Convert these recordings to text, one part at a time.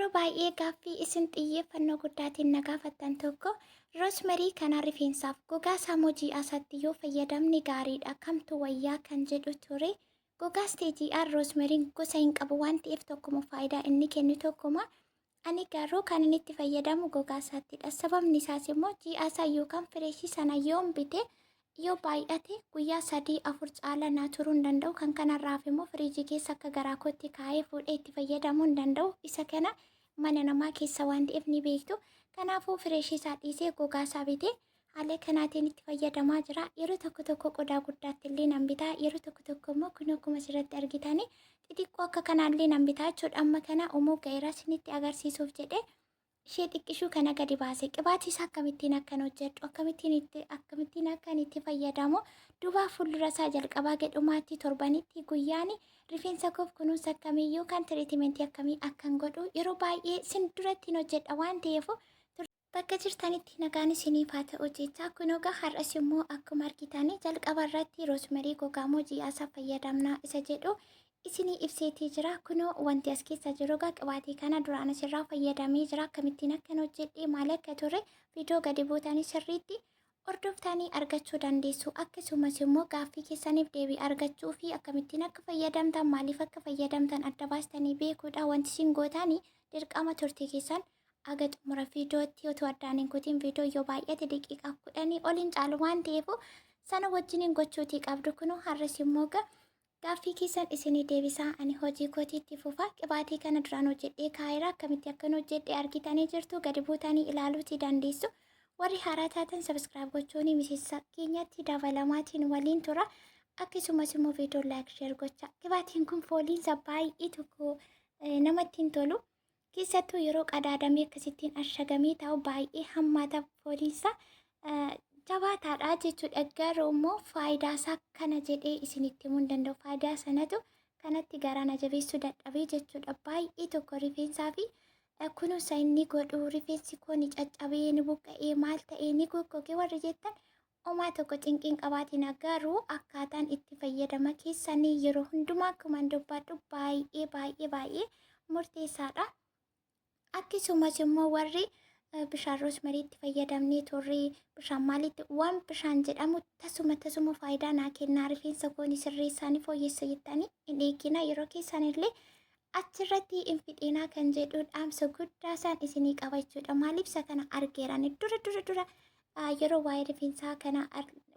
Yeroo baay'ee gaaffii isin xiyyeeffannoo guddaatiin na gaafattan tokko roosmarii kana rifeensaaf gogaa sammuu ji'asaatti yoo fayyadamne gaariidha, kamtu wayyaa kan jedhu ture. Gogaas ta'e ji'aan roosmariin gosa hin qabu waan ta'eef tokkuma faayidaa inni kennu tokkuma. Ani garuu kan inni itti fayyadamu gogaa isaattidha. Sababni isaas immoo ji'aasaa yookaan fireeshii sana yoon bite yoo baay'ate guyyaa 3 4 caala naa turuu hin danda'u. Kan kanarraaf immoo firiijii keessa akka garaa kootti kaa'ee fuudhee itti fayyadamuu hin danda'u. Isa kana mana namaa keessa waan ta'eef ni beektu. Kanaafuu fireeshii isaa dhiisee gogaa isaa bitee haala kanaatiin itti fayyadamaa jira. Yeroo tokko tokko qodaa guddaatti illee nan bitaa. Yeroo tokko tokko immoo kun akkuma asirratti argitanii xixiqqoo akka kanaallee nan bitaa jechuudha. Amma kana uumuu ga'eera isinitti agarsiisuuf jedhee ishee xiqqishuu kana gadi baase. Qibaatii isaa akkamittiin akkan hojjedhu, akkamittiin akkan itti fayyadamu, duubaa fuuldura isaa jalqabaa gadhumaatti torbanitti guyyaan rifeensa koof kunuunsa akkamii yookaan tiriitimentii akkamii akkan godhu yeroo baay'ee sin duratti hin hojjedha waan ta'eef, bakka jirtanitti nagaan isiniif haa ta'u jecha. Kunoogaa har'as immoo akkuma argitanii jalqaba irratti roosmarii gogaa moo ji'aasaa fayyadamnaa isa jedhu isinii ibseetii jira. Kunoo wanti as keessa jiru egaa qibaatii kana duraan asirraa fayyadamee jira. Akkamittiin akkan hojjedhee maal akka ture viidiyoo gadi buutanii sirriitti hordoftanii argachuu dandeessu. Akkasumas immoo gaaffii keessaniif deebii argachuu fi akkamittiin akka fayyadamtan, maaliif akka fayyadamtan adda baastanii beekuudha. Wanti isin gootanii dirqama turtii keessan aga xumura viidiyootti otoo addaan hin kutin, viidiyoo yoo baay'ate daqiiqaa 10 ol hin caalu waan ta'eef, sana wajjiniin gochuutii qabdu. Kunoo har'as immoo gaaffii keessan isinii deebisaa ani hojii kootiitti fufa. Qibaatii kana duraan hojjedhee kaa'eera. Akkamitti akkan hojjedhe argitanii jirtu, gadi buutanii ilaaluutii dandeessu. Warri haaraa taatan subscribe gochuun miseensa keenyatti dabalamaatiin waliin tura. Akkasumas immoo viidiyoo like, share gocha. Qibaatiin kun fooliinsa baay'ee tokko namatti hin tolu. Keessattuu yeroo qadaadamee akkasittiin ashagamee taa'u baay'ee hammaata, fooliinsa jabaataadha jechuudha. Garuu immoo faayidaa isaa kana jedhee isinitti himuu hin danda'u. Faayidaa sanatu kanatti garaa na jabeessuu dadhabee jechuudha. Baay'ee tokko rifeensaa fi kunuunsa inni godhu, rifeensi koo ni caccabee, ni buqqa'ee, maal ta'ee, ni goggogee warri jettan homaa tokko cinqiin qabaatina, garuu akkaataan itti fayyadama keessanii yeroo hundumaa akkuma dubbadhu baay'ee baay'ee baay'ee murteessaadha. Akkasumas immoo warri bishaan roosmariitti fayyadamnee turre, bishaan maalitti, waan bishaan jedhamu tasuma tasuma faayidaa naa kennaa, rifeensa koo ni sirreessaa, ni fooyyessa jettanii hin eegina, yeroo keessan illee achirratti hin fixinaa kan jedhu dhaamsa guddaa isaan isinii qaba jechuudha. Maaliif isa kana argeerani dura dura dura yeroo waa'ee rifeensaa kana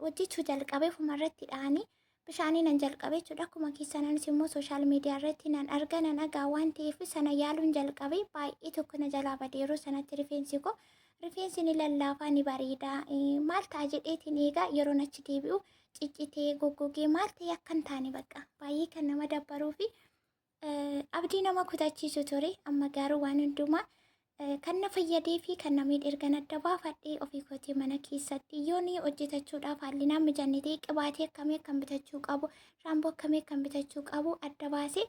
hojjechuu jalqabe ofuma irratti dha'anii bishaanii nan jalqabe jechuudha. Akkuma keessananis immoo sooshaal miidiyaa irratti nan arga, nan dhagaa waan ta'eef sana yaaluun jalqabe. Baay'ee tokko na jalaa bade yeroo sanatti rifeensi koo. Rifeensi ni lallaafaa, ni bareeda, maal ta'a jedheetiin eegaa, yeroon achi deebi'u ciccitee goggogee maal ta'e akka hin taane bakka baay'ee kan nama dabbaruu fi abdii nama kutachiisu ture. Amma garuu waan hundumaa kan na fayyadee fi kan na miidhe ergan adda baafadhee, ofii kootii mana keessatti yoo ni hojjetachuudhaaf haalli naan mijanne ta'e, qibaatii akkamii akkan bitachuu qabu, shaamboo akkamii akkan bitachuu qabu adda baasee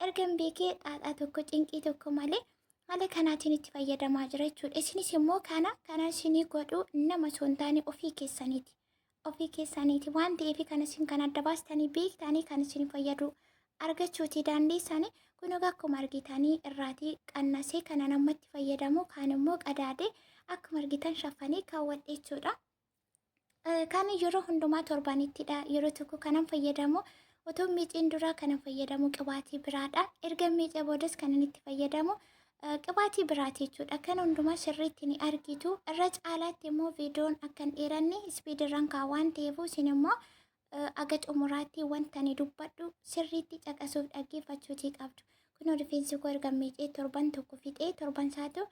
ergan beekee, xaaxaa tokko cinqii tokko malee haala kanaatiin itti fayyadamaa jira jechuudha. Isinis immoo kana isinii godhu nama osoo hin taane ofii keessaniiti. Ofii keessaniiti waan ta'eef kan isin kan adda baastanii beektanii kan isin fayyadu argachuuti dandeessanii. Kun egaa akkuma argitanii irraatii qannasee kana namatti fayyadamu, kaan immoo qadaadee akkuma argitan shaffanii kaawwadhe jechuudha. Kan yeroo hundumaa torbanittidha. Yeroo tokko kanan fayyadamu, otoo miiciin duraa kanan fayyadamu qibaatii biraadha. Erga miicee boodas kanan itti fayyadamu qibaatii biraati jechuudha. Kan hundumaa sirriitti ni argitu. Irra caalaatti immoo viidiyoon akka hin dheeranne ispiidirraan kaa waan ta'eef, isin immoo aga xumuraatti wanta ani dubbadhu sirriitti caqasuuf dhaggeeffachuutii qabdu. Kunoo rifeensi koo erga miicee torban tokko fixee, torban isaatu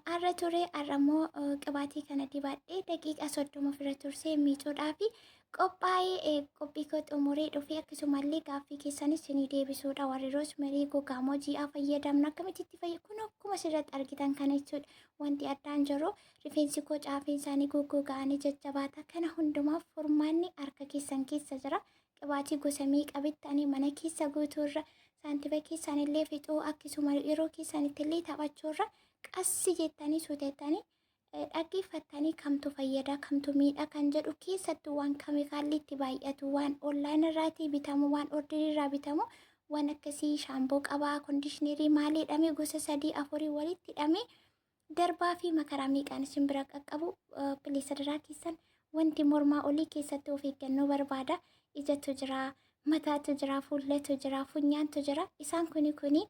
har'a ture. Har'a immoo qibaatii kana dibadhee daqiiqaa 30 ofirra tursee miicuudhaa fi qophaa'ee qophii koo xumuree dhufee, akkasumallee gaaffii keessanis isinii deebisuudha. Warri roosmarii gogaa moo ji'aa fayyadamnu, akkamitti itti fayyadamu, kun akkuma asirratti argitan kana jechuudha. Wanti addaan jiru rifeensi koo caafiin isaanii goggogaanii jajjabaata. Kana hundumaaf furmaanni harka keessan keessa jira. Qibaatii gosa meeqa bittanii mana keessa guutuurra, saantiba keessan illee fixuu, akkasuma yeroo keessanitti illee taphachuurra, qassi jettanii suutettanii dhaggeeffattanii kamtu fayyada, kamtu miidha kan jedhu, keessattuu waan keemikaalli itti baay'atu, waan online irraatii bitamu, waan orderii irraa bitamu. Waan akkasii shaamboo qabaa, kondiishnerii maalii hidhamee gosa sadii afurii walitti hidhamee darbaa fi makaraa meeqaan isin bira qaqqabu. Please, sadaraa keessan, wanti mormaa olii keessatti of eeggannoo barbaada. Ijatu jira, mataatu jira, fuullatu jira, funyaantu jira. Isaan kuni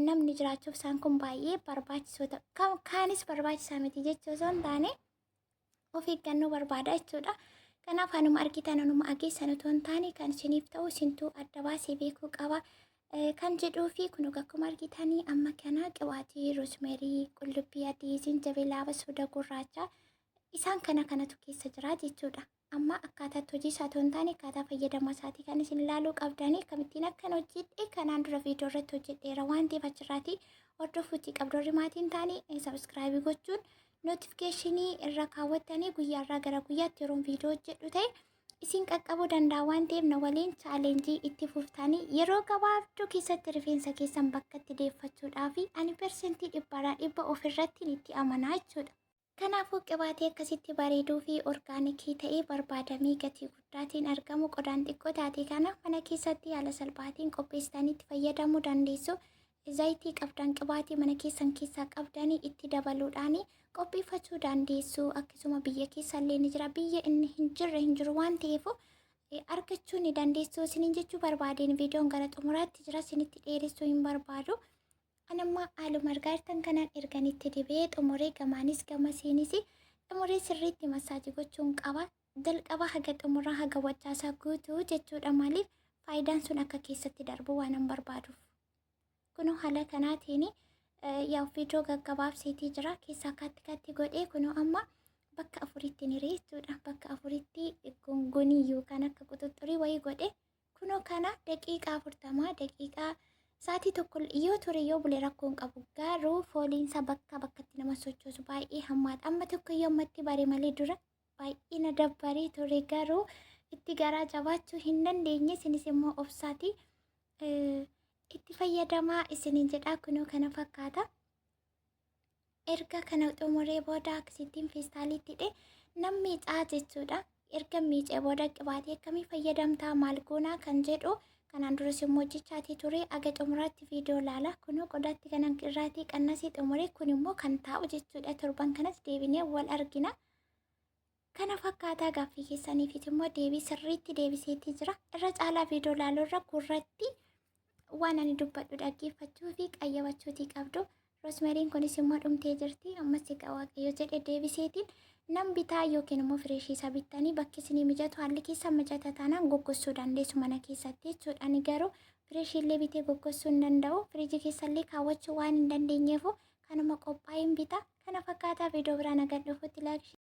namni jiraachuuf isaan kun baay'ee barbaachisoo, kaanis barbaachisaa miti jechuu osoo hin taane, of eeggannoo barbaada jechuudha. Kanaaf anuma argitan, anuma ageessan otoo hin taane, kan isiniif ta'u isintuu adda baasee beekuu qaba kan jedhuu fi kun akkuma argitanii amma kana qibaatii rosemary, qullubbii adii, zinjabilaa, soda gurraacha, isaan kana kanatu keessa jira jechuudha. Amma akkaataatti hojii isaa otoo hin taane, akkaataa fayyadama isaatii kan isin ilaaluu qabdanii. Akkamittiin akkan hojjedhe kanaan dura viidiyoo irratti hojjedheera waan ta'eef, achirraatii hordofuutii qabdu. Warri maatiin taane subscribe gochuun notification irra kaawwattanii, guyyaarraa gara guyyaatti yeroon viidiyoo hojjedhu ta'e isin qaqqabuu danda'a waan ta'eef, na waliin challenge itti fuftanii yeroo gabaabduu keessatti rifeensa keessan bakkatti deeffachuudhaa fi ani 100% ofirratti itti amanaa jechuudha. Kanaafuu qibaatii akkasitti bareeduu fi organic ta'ee barbaadamee gatii guddaatiin argamu, qodaan xiqqoo taate kana mana keessatti haala salphaatiin qopheessitanii itti fayyadamuu dandeessu. Zayitii qabdan, qibaatii mana keessan keessaa qabdanii itti dabaluudhaan qopheeffachuu dandeessu. Akkasuma biyya keessallee ni jira. Biyya inni hin jirre hin jiru waan ta'eef, argachuu ni dandeessu. Isiniin jechuu barbaadeen viidiyoon gara xumuraatti jira. Isinitti dheeressuu hin barbaadu. Anamma haaluma argaa jirtan kanaan erganitti dibee xumuree, gamaanis gamasiinis xumuree, sirriitti massage gochuun qaba. Jalqaba haga xumuraa, haga wachaasaa guutuu jechuudha. Maaliif? Faayidaan sun akka keessatti darbu waan hin barbaaduuf. Kunoo haala kanaatiin yaa viidiyoo gaggabaabseetii jira. Keessaa katti katti godhee, kunoo amma bakka afuritti ni jechuudha. Bakka afuritti gongonii yookaan akka quxuxxurii wayii godhee, kunoo kana daqiiqaa 40, daqiiqaa sa'aatii tokko yoo ture, yoo bule rakkoo hin qabu. Garuu fooliinsa bakka bakkatti nama sochoosu baay'ee hammaata. Amma tokko yoo ammatti bare malee, dura baay'ee na dabbaree ture, garuu itti garaa jabaachuu hin dandeenye. Isinis immoo obsaatii itti fayyadamaa isiniin jedhaa. Kunoo kana fakkaata. Erga kana xumuree booda akkasittiin feestaaliitti hidhee nan miicaa jechuudha. Erga miicee booda qibaatii akkamii fayyadamtaa, maal goonaa kan jedhu kanaan duras immoo hojjechaatii ture, aga xumuraatti viidiyoo ilaala. Kunoo qodaatti kanan irraatii qannasii xumuree, kun immoo kan taa'u jechuudha. Torban kanas deebinee wal argina. Kana fakkaataa gaaffii keessaniifit immoo deebii sirriitti deebiseetii jira. Irra caalaa viidiyoo ilaaluu irra gurratti waan ani dubbadhu dhaggeeffachuu fi qayyabachuutii qabdu. Rosemaryn kunis immoo dhumtee jirti. Ammas egaa Waaqayyo jedhe deebiseetiin nam bitaa, yookiin immoo fresh isaa bittanii bakki isinii mijatu, haalli keessa mijata taanaan goggossuu dandeessu mana keessatti jechuudha. Ani garuu fresh illee bitee goggossuu hin danda'u. Firiijii keessallee kaawwachuu waan hin dandeenyeefu, kanuma qophaa'een bita. Kana fakkaataa viidiyoo biraan agar dhufutti like.